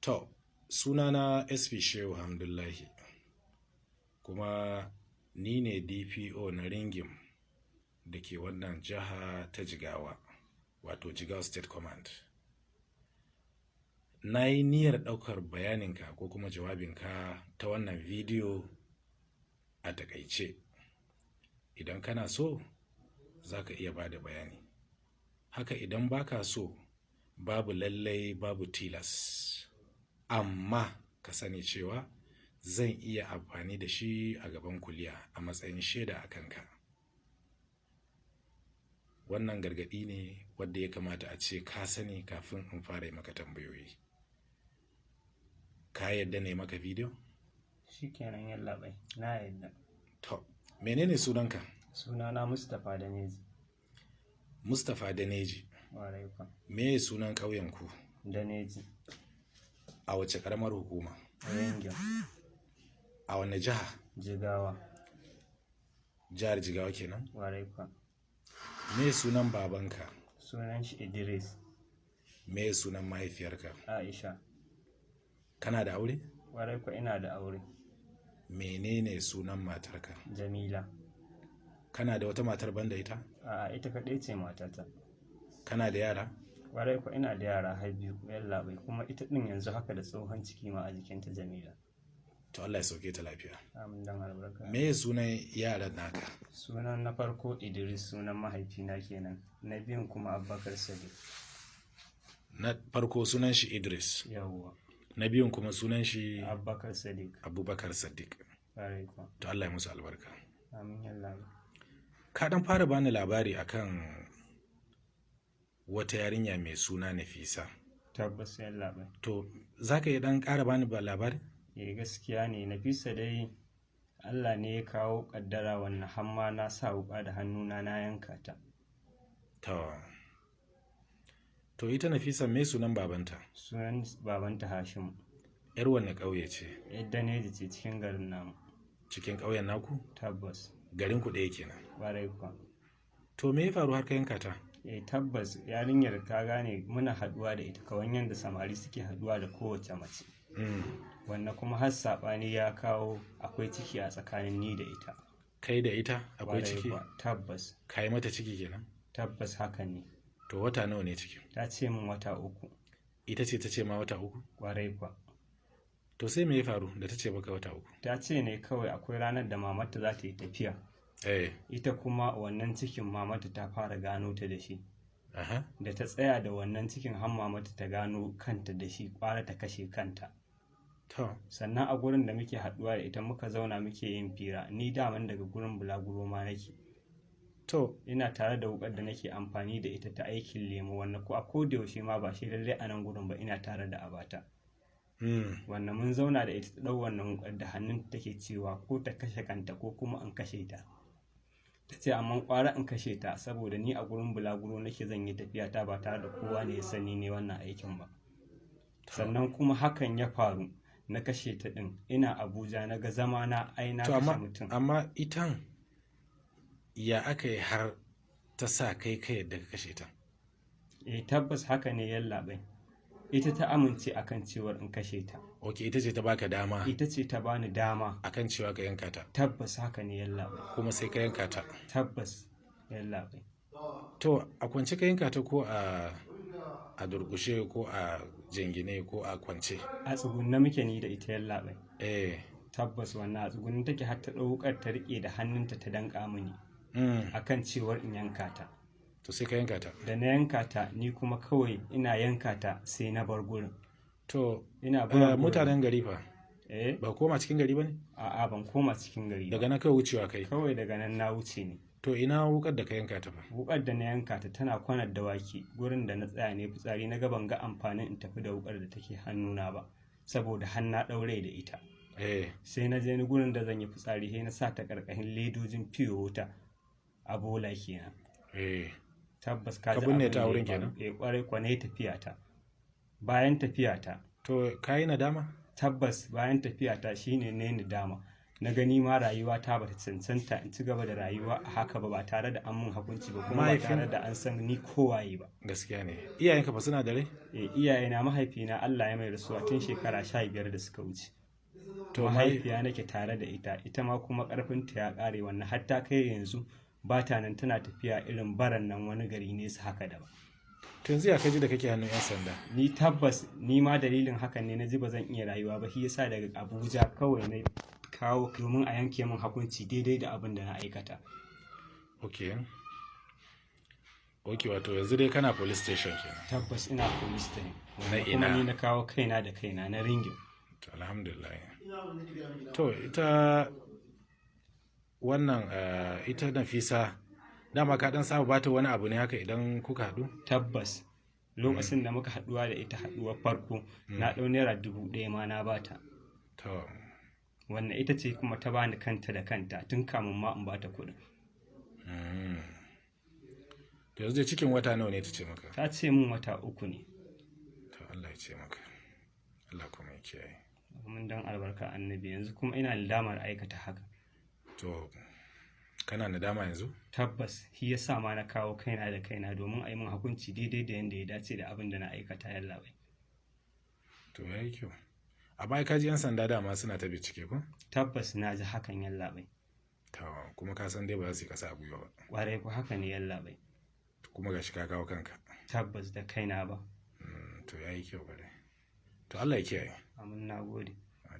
To, sunana SP Shehu Hamdullahi, kuma ni ne DPO na Ringim da ke wannan jiha ta Jigawa, wato Jigawa State Command. Na yi niyyar ɗaukar bayaninka ko kuma jawabinka ta wannan bidiyo a taƙaice. Idan kana so, za ka iya ba da bayani. Haka idan ba ka so, babu lallai babu tilas. Amma ka sani cewa zan iya amfani da shi a gaban kuliya a matsayin shaida a kanka. Wannan gargaɗi ne wadda ya kamata a ce ka sani kafin in fara yi maka tambayoyi. Ka yadda na yi maka bidiyo? Shikenan yallaɓai, na yadda. To, menene sunanka? Sunana Mustapha Daneji. Mustapha Daneji. Ƙwarai kuwa. Me sunan ƙauyenku? Daneji. A wace ƙaramar hukuma? Ringim. A wane jiha? Jigawa. Jihar Jigawa kenan? Ƙwarai kuwa. Me sunan babanka? Sunan shi Idris. Me sunan mahaifiyarka? Aisha. Kana da aure? Ƙwarai kuwa, ina da aure. Menene sunan matarka? Jamila. Kana da wata matar banda ita? A'a, ita kaɗai ce matata. Kana da yara? Ƙwarai kuwa, ina da yara har biyu, yallaɓai, kuma ita ɗin yanzu haka da tsohon ciki ma a jikinta, Jamila. To, Allah ya sauke ta lafiya. Amin dan albarka. Me sunan yaran naka? Sunan na farko Idris, sunan mahaifina kenan. Na biyun kuma Abubakar Sadiq. Na farko sunan shi Idris. Yawwa. Na biyun kuma sunan shi Abubakar Sadiq. Abubakar Sadiq. Ƙwarai kuwa. To, Allah ya musu albarka. Amin yallaɓai. Ka dan fara bani labari akan wata yarinya mai suna Nafisa. Tabbas yallaɓai. To, za ka iya dan ƙara bani ba labari? Eh, gaskiya ne, Nafisa dai Allah ne ya kawo ƙaddara wannan hamma na sa wuƙa da hannuna na yanka ta. To, ita Nafisa me sunan babanta? Sunan babanta Hashimu. 'Yar wanne ƙauye ce? Yar Daneji ce, cikin garin namu. Cikin ƙauyen naku? Tabbas. Garin ku ɗaya kenan. Ƙwarai kuwa. To, me ya faru har ka yanka ta? Eh, tabbas, yarinyar, ka gane, muna haɗuwa da ita kawan yadda samari suke haɗuwa da kowace mace. Wannan kuma har saɓani ya kawo akwai ciki a tsakanin ni da ita. Kai da ita akwai Ƙwarai ciki? kuwa, tabbas. Ka yi mata ciki kenan? Tabbas, haka ne. To, wata nawa ne ciki? Ta ce min wata 3. Ita ce ta ce ma wata 3? Ƙwarai kuwa. To, sai me ya faru da ta ce maka wata 3? Ta ce ne kawai akwai ranar da mamarta za ta yi tafiya. Ita kuma wannan cikin mamata ta fara gano ta da shi. Da ta tsaya da wannan cikin har mamata ta gano kanta da shi, ƙwara ta kashe kanta. Sannan a gurin da muke haɗuwa da ita muka zauna muke yin fira, ni daman daga gurin bulaguro ma nake. Ina tare da wuƙar da nake amfani da ita ta aikin lemo, wannan ko a koda yaushe ma ba shi lallai a nan gurin ba ina tare da abata. Wannan mun zauna da ita, ta ɗau wannan wuƙar da hannunta, take cewa ko ta kashe kanta ko kuma in kashe ta. Ta ce amma ƙwara in kashe ta saboda ni a gurin bulaguro nake, zan yi tafiya ta ba tare da kowa ne ya sani ne wannan aikin ba. Sannan kuma hakan ya faru, na kashe ta ɗin, ina Abuja na ga zama na ai na To, kashe amma, mutum. amma itan ya aka yi har ta sa kai ka yadda ka kashe ta? Eh, tabbas, haka ne yallaɓai. Ita ta amince akan cewar in kashe ta. Ok, ita ce ta baka dama Ita ce ta bani dama. akan cewa ka yanka ta. Tabbas, haka ne yallaɓai. Kuma sai ka yanka ta. Tabbas yallaɓai. To, a kwance ka yanka ta ko a durƙushe ko a jingine ko a kwance? A tsugunne muke ni da ita, yallaɓai. Tabbas, wannan a tsugunne take har ta ɗau wuƙar ta riƙe da hannunta ta danƙa mini akan cewar in yanka ta. To, sai ka yanka ta. Da na yanka ta, ni kuma kawai ina yanka ta sai na bar gurin. To, Ina barin gurin. mutanen gari fa? Eh? Ba koma cikin gari ba ne? A'a, ban koma cikin gari ba. Daga nan kawai wucewa kai. Kawai daga nan na wuce ne. To, ina wukar da ka yanka ta fa? Wukar da na yanka ta tana kwanar dawaki, gurin da na tsaya ne fitsari, na ga ban ga amfanin in tafi da wukar da take hannuna ba saboda har na ɗaure da ita. Sai na je ni gurin da zan yi fitsari, sai na sa ta ƙarƙashin ledojin fiyo wuta a bola kenan. Tabbas, ka Ka ji binne abin ta a da ya wurin faru. kenan? Eh, ƙwarai kuwa, na yi tafiya ta. Bayan tafiya ta. To, ka yi nadama? Tabbas, bayan tafiya ta shine ne nadama. Na gani ma rayuwa ta bata cancanta in ci gaba da rayuwa a haka ba, ba tare da an mun hukunci ba, kuma ba tare da an san ni kowaye ba. Gaskiya ne. Iyayenka ba suna da rai? Eh, iyayena, mahaifina Allah ya mai rasuwa tun shekara 15 da suka wuce. To, mahaifiya nake tare da ita, ita ma kuma karfinta ya kare, wannan har ta kai yanzu ba ta nan, tana tafiya irin baran nan wani gari nesa haka daban. To yanzu ya kaji da kake hannun 'yan sanda? Ni tabbas ni ma dalilin hakan ne na ji ba zan iya rayuwa ba, shi yasa daga Abuja kawai na kawo domin a yanke min hukunci daidai da abin da na aikata. Ok, wato yanzu dai kana police station kenan? Tabbas ina police station. Na Kuma ina? ni na kawo kaina da kaina na Ringin. To, alhamdulillah. To ita wannan ita Nafisa, dama ka dan saba bata wani abu ne haka idan kuka haɗu? Tabbas, lokacin da muka haɗuwa da ita haɗuwar farko, na ɗau ₦1,000 ma na bata. To. Wannan ita ce kuma ta bani kanta da kanta tun kamun ma in bata kuɗin. To yanzu dai cikin wata nawa ne ta ce maka? Ta ce min wata 3 ne. To Allah ya ce maka, Allah kuma ya kiyaye. Mun dan albarka Annabi, yanzu kuma ina nadamar aikata haka. To kana nadama yanzu? Tabbas, shi yasa ma na kawo kaina da kaina domin a yi min hukunci daidai da yanda ya dace da abin da na aikata, yallaɓai. To yayi kyau. A baya ka ji 'yan sanda dama suna ta bincike ko? Tabbas na ji hakan, yallaɓai. To kuma ka san dai ba za su yi kasa a gwiwa ba? Ƙwarai ko, haka ne, yallaɓai. Kuma gashi ka kawo kanka. Tabbas, da kaina ba. To yayi kyau bare. To Allah ya kiyaye. Amin, na gode.